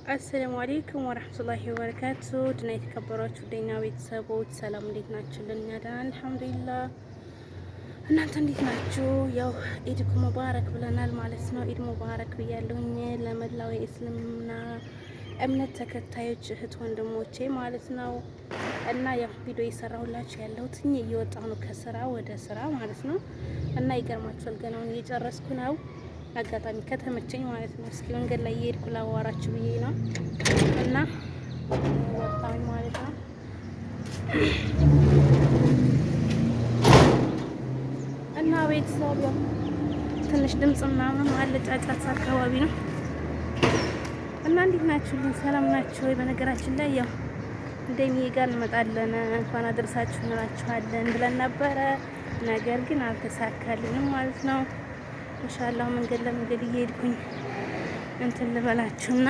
السلام عليكم ورحمة الله وبركاته ድና የተከበሯችሁ ደኛ ቤተሰቦች ሰላም፣ እንዴት ናችሁ? ልኛ ደህና الحمد لله። እናንተ እንዴት ናችሁ? ያው عيد مبارك ብለናል ማለት ነው። ኢድ ሙባረክ ብያለሁኝ ለመላው የእስልምና እምነት ተከታዮች እህት ወንድሞቼ ማለት ነው። እና ያው ቪዲዮ እየሰራሁላችሁ ያለሁት እየወጣሁ ነው ከስራ ወደ ስራ ማለት ነው። እና ይገርማችኋል ገና አሁን እየጨረስኩ ነው። አጋጣሚ ከተመቸኝ ማለት ነው። እስኪ መንገድ ላይ እየሄድኩ ላዋራችሁ ብዬ ነው እና ወጣሁኝ ማለት ነው። እና ቤተሰብ ያው ትንሽ ድምጽ ምናምን አለ፣ ጫጫታ አካባቢ ነው። እና እንዴት ናችሁልኝ? ሰላም ናችሁ ወይ? በነገራችን ላይ ያው እንደሚ ጋር እንመጣለን እንኳን አደረሳችሁ እንላችኋለን ብለን ነበረ። ነገር ግን አልተሳካልንም ማለት ነው። ኢንሻአላህ መንገድ ለመንገድ እየሄድኩኝ እንትን ልበላችሁና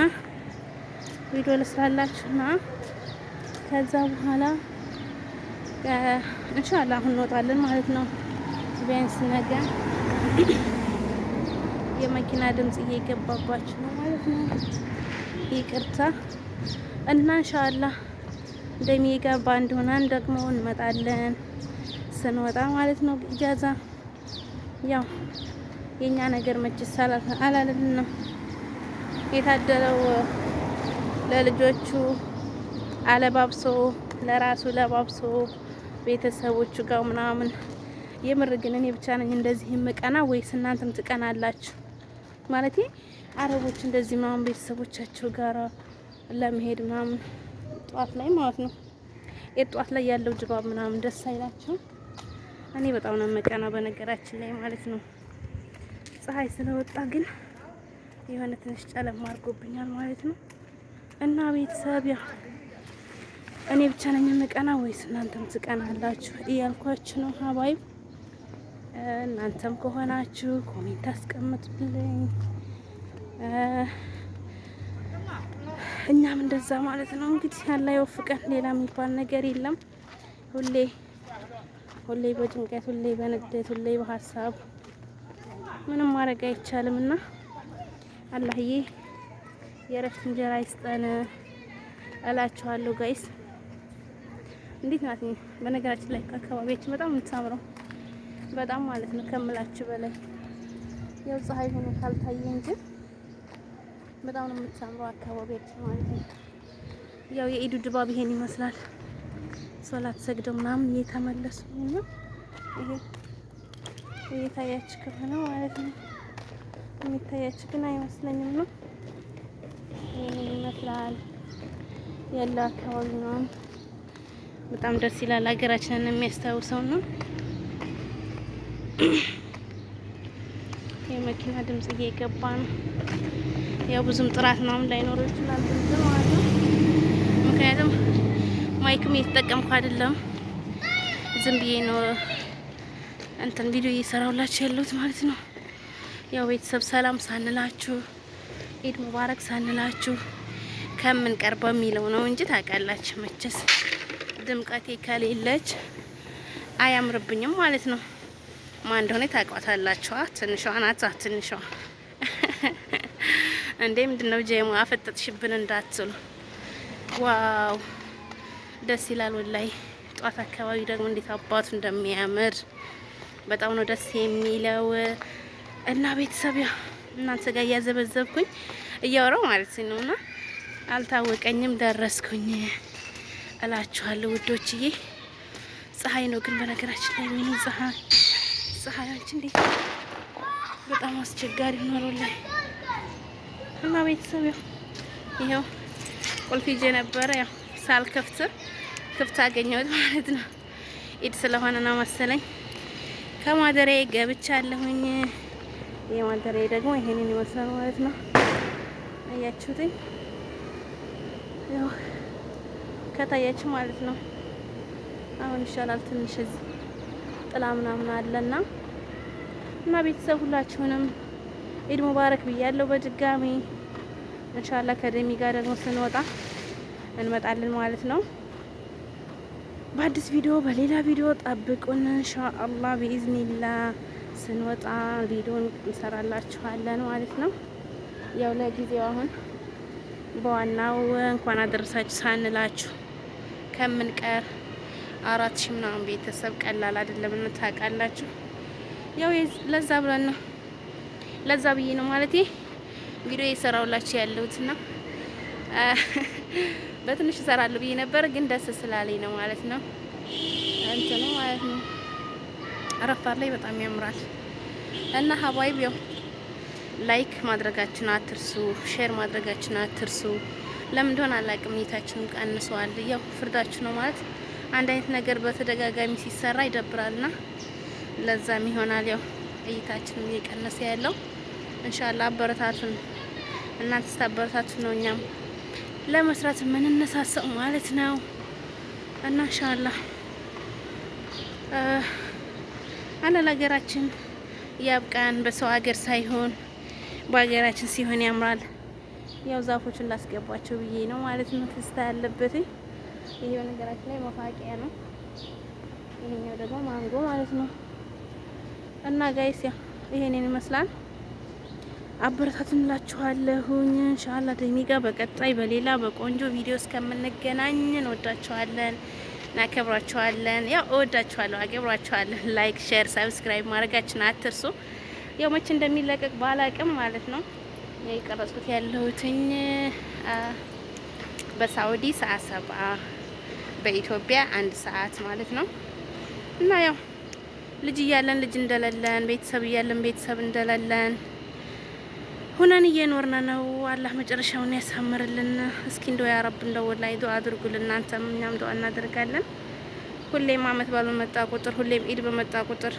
ቪዲዮ ልስራላችሁና ከዛ በኋላ ኢንሻአላህ አሁን እንወጣለን ማለት ነው። ቢያንስ ነገ የመኪና ድምጽ እየገባባችሁ ነው ማለት ነው። ይቅርታ እና ኢንሻአላህ እንደሚገባ እንደሆነ ደግሞ እንመጣለን ስንወጣ ማለት ነው። ኢጃዛ ያው የኛ ነገር መችስ አላለልንም። የታደለው ለልጆቹ አለባብሶ ለራሱ ለባብሶ ቤተሰቦቹ ጋር ምናምን። የምር ግን እኔ ብቻ ነኝ እንደዚህ የምቀና ወይስ እናንተም ትቀናላችሁ? ማለት አረቦች እንደዚህ ምናምን ቤተሰቦቻቸው ጋር ለመሄድ ምናምን ጧት ላይ ማለት ነው የጧት ላይ ያለው ድባብ ምናምን ደስ አይላቸው? እኔ በጣም ነው የምቀና በነገራችን ላይ ማለት ነው። ፀሐይ ስለወጣ ግን የሆነ ትንሽ ጨለም አድርጎብኛል ማለት ነው። እና ቤተሰብ ያው እኔ ብቻ ነኝ የምቀና ወይስ እናንተም ትቀናላችሁ እያልኳችሁ ነው حبايب። እናንተም ከሆናችሁ comment አስቀምጡልኝ። እኛም እንደዛ ማለት ነው። እንግዲህ አላህ ይወፍቀን። ሌላ የሚባል ነገር የለም። ሁሌ ሁሌ በጭንቀት፣ ሁሌ በንዴት፣ ሁሌ በሀሳብ ምንም ማድረግ አይቻልም እና አላህዬ የእረፍት እንጀራ ይስጠን እላችኋለሁ guys። እንዴት ናት? በነገራችን ላይ አካባቢያችን በጣም የምታምረው በጣም ማለት ነው ከምላችሁ በላይ ያው ፀሐይ ሆኖ ካልታየ እንጂ በጣም ነው የምታምረው አካባቢያችን ማለት ነው። ያው የኢዱ ድባብ ይሄን ይመስላል። ሶላት ሰግደው ምናምን እየተመለሱ ነው። ይሄ እየታያችሁ ከሆነ ማለት ነው። የሚታያችሁ ግን አይመስለኝም ነው። ይሄን ይመስላል ያለው አካባቢ ነው። በጣም ደስ ይላል። ሀገራችንን የሚያስታውሰው ነው። የመኪና ድምጽ እየገባ ነው። ያው ብዙም ጥራት ምናምን ላይኖረው ይችላል ድምጽ ማለት ነው። ምክንያቱም mic ም እየተጠቀምኩ አይደለም። ዝም ብዬ ነው እንትን ቪዲዮ እየሰራሁላችሁ ያለሁት ማለት ነው። ያው ቤተሰብ ሰላም ሳንላችሁ ኢድ ሙባረክ ሳንላችሁ ከምንቀርበው የሚለው ነው እንጂ ታውቃላችሁ መቼስ ድምቀቴ ከሌለች አያምርብኝም ማለት ነው። ማን እንደሆነ ታውቋታላችሁ። ትንሿ ናት። ትንሿ እንዴ ምንድነው ጀሞ አፈጠጥሽብን እንዳትሉ። Wow ደስ ይላል والله። ጧት አካባቢ ደግሞ እንዴት አባቱ እንደሚያምር በጣም ነው ደስ የሚለው። እና ቤተሰብ ያው እናንተ ጋር እያዘበዘብኩኝ እያወራው ማለት ነው እና አልታወቀኝም ደረስኩኝ እላችኋለሁ ውዶችዬ። ፀሐይ ነው ግን በነገራችን ላይ ወይኔ ፀሐይ ፀሐያችን እንዴት በጣም አስቸጋሪ ሆኗል والله። እና ቤተሰብ ያው ይኸው ቁልፍ ይዤ ነበረ ያው ሳልከፍት ክፍት አገኘሁት ማለት ነው። ኢድ ስለሆነ ነው መሰለኝ ከማደሪያዬ ገብቻለሁኝ። የማደሪያዬ ደግሞ ይሄንን ይመስላል ማለት ነው። አያችሁትኝ? ያው ከታያችሁ ማለት ነው። አሁን ይሻላል ትንሽ እዚህ ጥላ ምናምን አለና እና ቤተሰብ ሁላችሁንም ኢድ ሙባረክ ብያለሁ በድጋሚ። ኢንሻአላህ ከደሚ ጋር ደግሞ ስንወጣ እንመጣለን ማለት ነው። በአዲስ ቪዲዮ በሌላ ቪዲዮ ጠብቁን። ኢንሻአላህ بإذن الله ስንወጣ ቪዲዮን እንሰራላችኋለን ማለት ነው። ያው ለጊዜው አሁን በዋናው እንኳን አደረሳችሁ ሳንላችሁ ከምንቀር 4000 ምናምን ቤተሰብ ቀላል አይደለም፣ ታውቃላችሁ። ያው ለዛ ብለን ነው፣ ለዛ ብዬ ነው ማለት ቪዲዮ የሰራውላችሁ ያለሁትና በትንሽ እሰራለሁ ብዬ ነበር፣ ግን ደስ ስላለኝ ነው ማለት ነው። እንትኑ ማለት ነው ረፋድ ላይ በጣም ያምራል። እና حبايب ያው like ማድረጋችን አትርሱ፣ share ማድረጋችን አትርሱ። ለምን እንደሆነ አላቅም፣ እይታችንም ቀንሰዋል። ያው ፍርዳችሁ ነው ማለት አንድ አይነት ነገር በተደጋጋሚ ሲሰራ ይደብራልና ለዛም ይሆናል ያው እይታችንም እየቀነሰ ያለው። ኢንሻአላህ አበረታቱን። እናንተ ስታበረታቱን ነው እኛም ለመስራት የምንነሳሳው ማለት ነው። እና ኢንሻአላህ አላ ለሀገራችን ያብቃን። በሰው ሀገር ሳይሆን በሀገራችን ሲሆን ያምራል። ያው ዛፎቹን ላስገባቸው ብዬ ነው ማለት ነው። ትስታ ያለበት ይሄ ነገራችን ላይ መፋቂያ ነው። ይሄኛው ደግሞ ማንጎ ማለት ነው። እና guys ያው ይሄንን ይመስላል። አበረታቱን እላችኋለሁኝ። ኢንሻአላህ ደሚጋ በቀጣይ በሌላ በቆንጆ ቪዲዮ እስከምንገናኝ እንወዳችኋለን፣ እናከብራችኋለን። ያው እወዳችኋለሁ፣ አከብራችኋለሁ። Like፣ share፣ subscribe ማድረጋችን አትርሱ። ያው መቼ እንደሚለቀቅ ባላቅም ማለት ነው የቀረጽኩት ያለሁትኝ በሳውዲ ሰዓት 7 በኢትዮጵያ 1 ሰዓት ማለት ነው። እና ያው ልጅ እያለን ልጅ እንደሌለን፣ ቤተሰብ እያለን ቤተሰብ እንደሌለን ሁነን እየኖርን ነው። አላህ መጨረሻውን ያሳምርልን። እስኪ እንደው ያ ረብ እንደው ወላሂ ዱአ አድርጉልን እናንተም እኛም ዱአ እናደርጋለን። ሁሌም አመት በዓል በመጣ ቁጥር፣ ሁሌም ኢድ በመጣ ቁጥር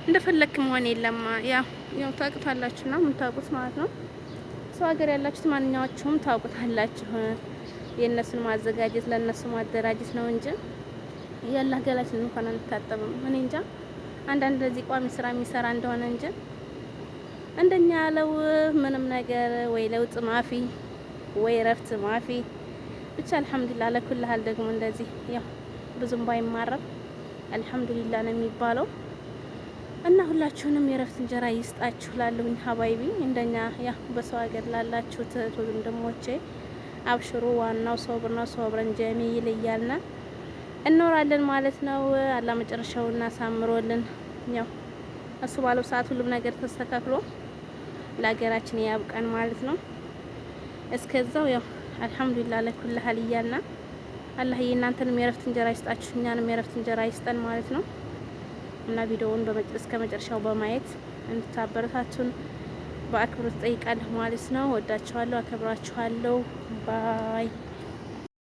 እንደፈለክ መሆን የለም። ያው ያው ታውቁታላችሁና የምታውቁት ማለት ነው። ሰው ሀገር ያላችሁት ማንኛዎችሁም ታውቁታላችሁ። የእነሱን ማዘጋጀት ለእነሱ ማደራጀት ነው እንጂ ያላህ ገላችን እንኳን አንታጠብም። እኔ እንጃ አንዳንድ እንደዚህ ቋሚ ስራ የሚሰራ እንደሆነ እንጂ እንደኛ ያለው ምንም ነገር ወይ ለውጥ مافي ወይ ረፍት مافي። ብቻ አልሐምዱሊላህ ለኩልሃል ደግሞ እንደዚህ ያው ብዙም ባይማረብ አልሐምዱሊላህ ነው የሚባለው። እና ሁላችሁንም የረፍት እንጀራ ይስጣችሁ ላለሁኝ حبايبي እንደኛ ያ በሰው ሀገር ላላችሁ እህት ወንድሞቼ አብሽሩ። ዋናው ሶብር ነው። صبرا جميل እያልን እኖራለን ማለት ነው። አላህ መጨረሻውን አሳምሮልን ያው እሱ ባለው ሰዓት ሁሉም ነገር ተስተካክሎ ለሀገራችን ያብቃን ማለት ነው። እስከዛው ያው አልሐምዱሊላህ ለኩል ሀል እያልና አላህ እናንተንም የረፍት እንጀራ ይስጣችሁ እኛንም የረፍት እንጀራ ይስጠን ማለት ነው። እና ቪዲዮውን እስከ መጨረሻው በማየት እንድታበረታቱን በአክብሮት ጠይቃለሁ ማለት ነው። ወዳችኋለሁ፣ አከብራችኋለሁ። Bye.